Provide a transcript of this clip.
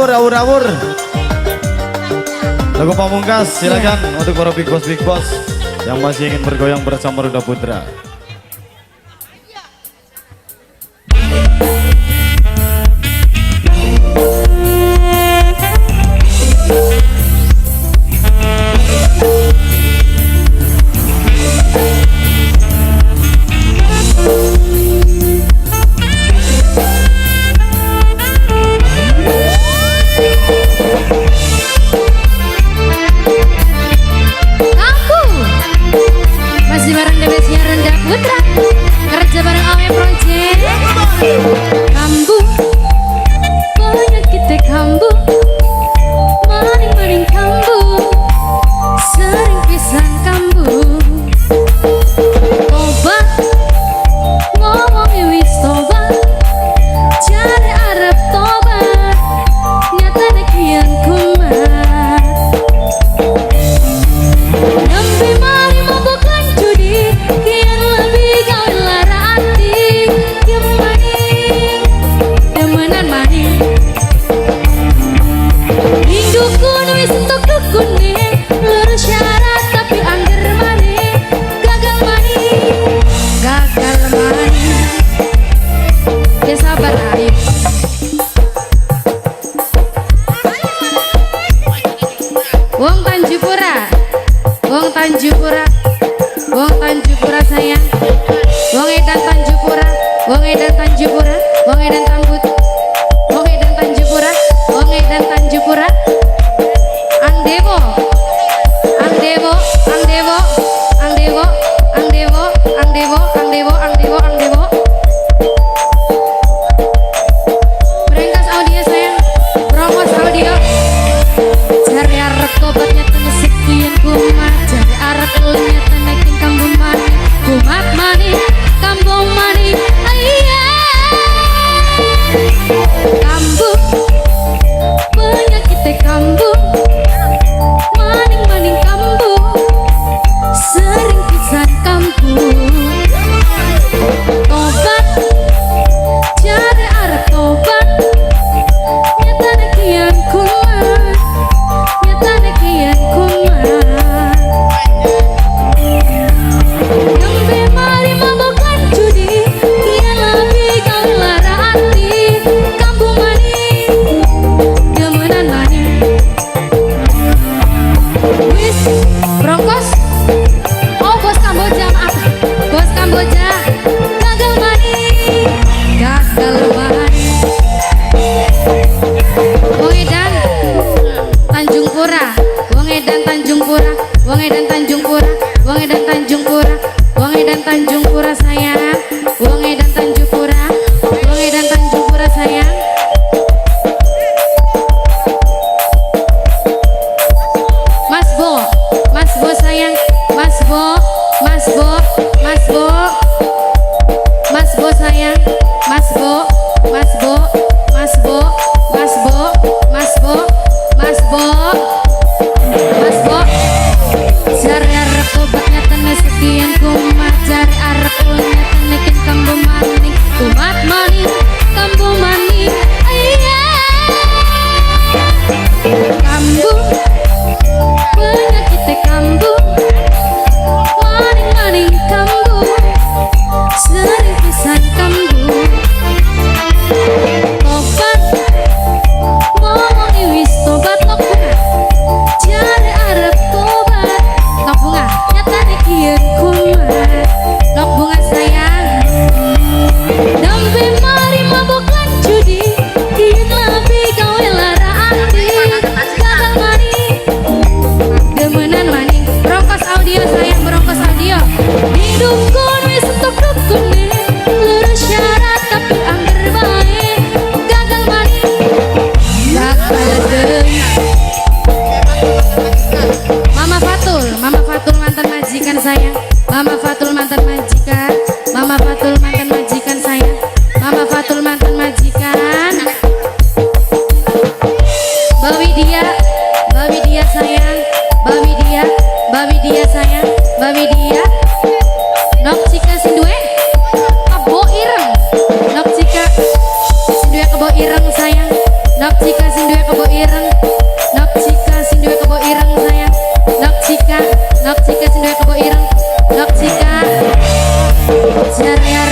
Awur-awur. Lagu pamungkas silakan untuk para big boss yang masih ingin bergoyang bersama Runda Putra. Masih bareng debesnya Runda Putra, kerja bareng Awe Project. Kambu penyakit kambu, maning-maning kambu, sering pisan kambu. Tobat ngomongi wis tobat, jare arep tobat, nyatane kian kumat. Nembe mari mabokan judi, kian lebih gawe lara ati. Kian maning, demenan maning. Ning dukun wis entuk dukune, lurus syarat tapi angger maning, gagal maning, gagal maning. Ya sabar ayo. Wong Tanjupura, Wong Tanjupura, Wong Tanjupura sayang, Wong Edan Tanjupura, Wong Edan Tanjupura, Wong Edan Tambut, Wong Edan Tanjupura, Wong Edan Tanjupura, Ang Dewo, Ang Dewo, Ang Dewo, Ang Dewo, Ang Dewo, Ang Dewo, Ang Dewo, Ang Dewo, Ang Dewo. Berengkas audio sayang, promos audio. Jare arep tobat nyatane sekian kumat, jare arep eling nyatane king kambu maning, kumat maning, kambu maning, iya. Kambu penyakit kambu, maning maning kambu, sering pisan kambu. Tobat jare arep tobat, nyatane kian kumat, nyatane kian kumat. Nembe mari mabokan judi, kian lebih gawe lara ati. Kambu maning, demenan maning. Wis brongkos, oh bos Kamboja maaf, bos Kamboja gagal maning, gagal maning. Wong Edan Tanjung Pura, Wong Edan Tanjung Pura, Wong Edan Tanjung Pura, Wong Edan Tanjung Pura, Wong Edan Tanjung Pura sayang, Wong Edan Tanjung Pura, Wong Edan Tanjung Pura sayang. Mas Bo, Mas Bo sayang, Mas Bo, Mas Bo, Mas Bo, Mas Bo sayang, Mas Bo, Mas Bo, Mas Bo, Mas Bo, Mas Bo, Mas Bo, Mas Bo. Jare arep tobat nyatane sekian kumat, jare arep eling nyatane kin kambu maning, kumat maning, kambu maning, iya. Kambu penyakit kambu, maning maning kambu, sering pisan kambu. Tobat ngomongi wis tobat nok bunga, jare arep tobat nok bunga, nyatane kian kumat, nok bunga sayang. Nembe mari mabokan judi, kian lebih gawe lara ati. Gagal maning, demenan maning. ireng. Nok Cika sing duwe kebo ireng sayang. Nok Cika, Nok Cika sing duwe kebo ireng. Nok Cika. Jare.